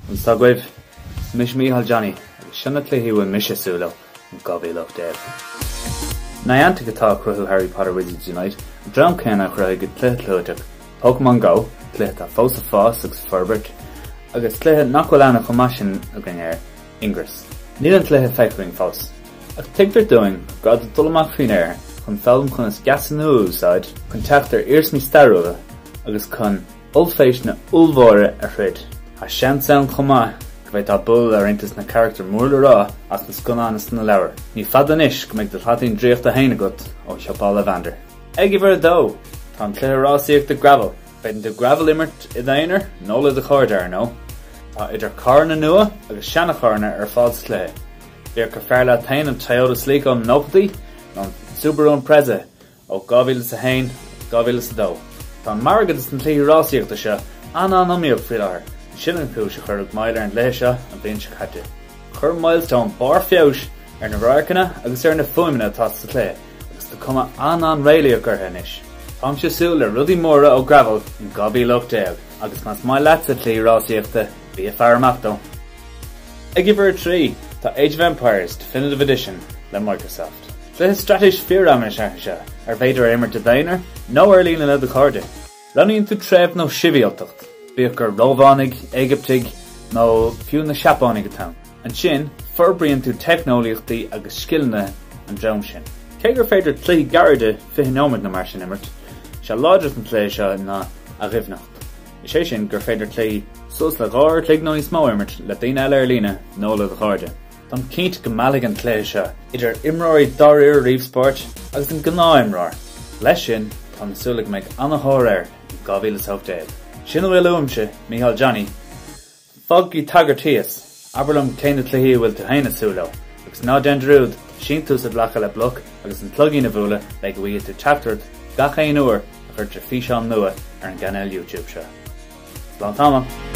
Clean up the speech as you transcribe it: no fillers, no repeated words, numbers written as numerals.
Conas tá agaibh? Is mise Mícheál Johnny agus seo na cluichí a bhfuil mise ag súil leo in 2018. Niantic atá ag cruthú Harry Potter Wizards Unite, an dream céanna a chruthaigh an cluiche clúiteach Pokémon Go, cluiche atá fós ag fás agus ag forbairt, agus cluiche nach bhfuil aithne chomh maith sin againn air, Ingress. Níl an cluiche feicthe againn fós, ach tuigtear dúinn go gcaithfidh tú dul amach faoin aer chun foghlaim conas geasa nua a úsáid, chun teacht ar iarsmaí stairiúla agus chun ollphéisteanna ollmhóra a throid. Tá seans ann chomh maith go mbeidh tú ag bualadh le roinnt des na carachtair mór le rá as na scannáin is na leabhair. Ní fada anois go mbeidh do shlaitín draíochta féin agat ó shiopa Ollivander. Ag uimhir 2, tá an cluiche rásaíochta Gravel. Féadann tú Gravel a imirt i d'aonar nó le do chairde, ar ndóigh. Tá idir carranna nua agus seana-charranna ar fáil sa chluiche. Bíodh gur fearr leat féin an Toyota Celica ó na nóchaidí nó an Subaru Impreza Ó 2001, 2002, tá an margadh dos na cluichí rásaíochta seo an-an-iomaíoch faoi láthair, sin an chúis a cuireadh moill ar an gcluiche seo an bhliain seo caite. Chuir Milestone barr feabhais ar na radharcanna agus ar na fuaimeanna atá sa chluiche agus tá cuma an-an-réalaíoch orthu anois. Táimse ag súil le rudaí móra ó Gravel in 2018 agus más maith leatsa cluichí rásaíochta, bí ag faire amach dó. Ag uimhir 3, tá Age of Empires, Definitive Edition le Microsoft. Cluiche straitéis fíor-ama is ea é seo, ar féidir a imirt i d'aonar nó ar líne le do chairde. Roghnaíonn tú treibh nó sibhialtacht, bíodh gur Rómhánaigh, Éigiptigh nó fiú na Seapánaigh atá ann. Ansin, forbraíonn tú teicneolaíochtaí agus scileanna an dream sin. Cé gur féidir cluichí gairide, 20 nóiméad nó mar sin, a imirt, is é láidreacht an chluiche seo ná a dhoimhneacht. Is é sin gur féidir cluichí suas le 2 uair a chloig nó níos mó a imirt le daoine eile ar líne nó le do chairde. Táim cinnte go meallfaidh an cluiche seo idir imreoirí dáiríre ríomhspóirt agus an gnáth-imreoir. Leis sin, táim ag súil le go mbeidh an-thóir air in 2018. Sin a bhfuil uaimse, Mícheál Johnny. Fágaigí tagairt thíos, abair liom cé na cluichí a bhfuil tú féin ag súil leo, agus ná déan dearúd síntiús a ghlacadh le bloc agus an cloigín a bhualadh le go bhfaighidh tú teachtaireacht gach aon uair a chuirtear físeán nua ar an gcainéal YouTube seo. Slán tamall!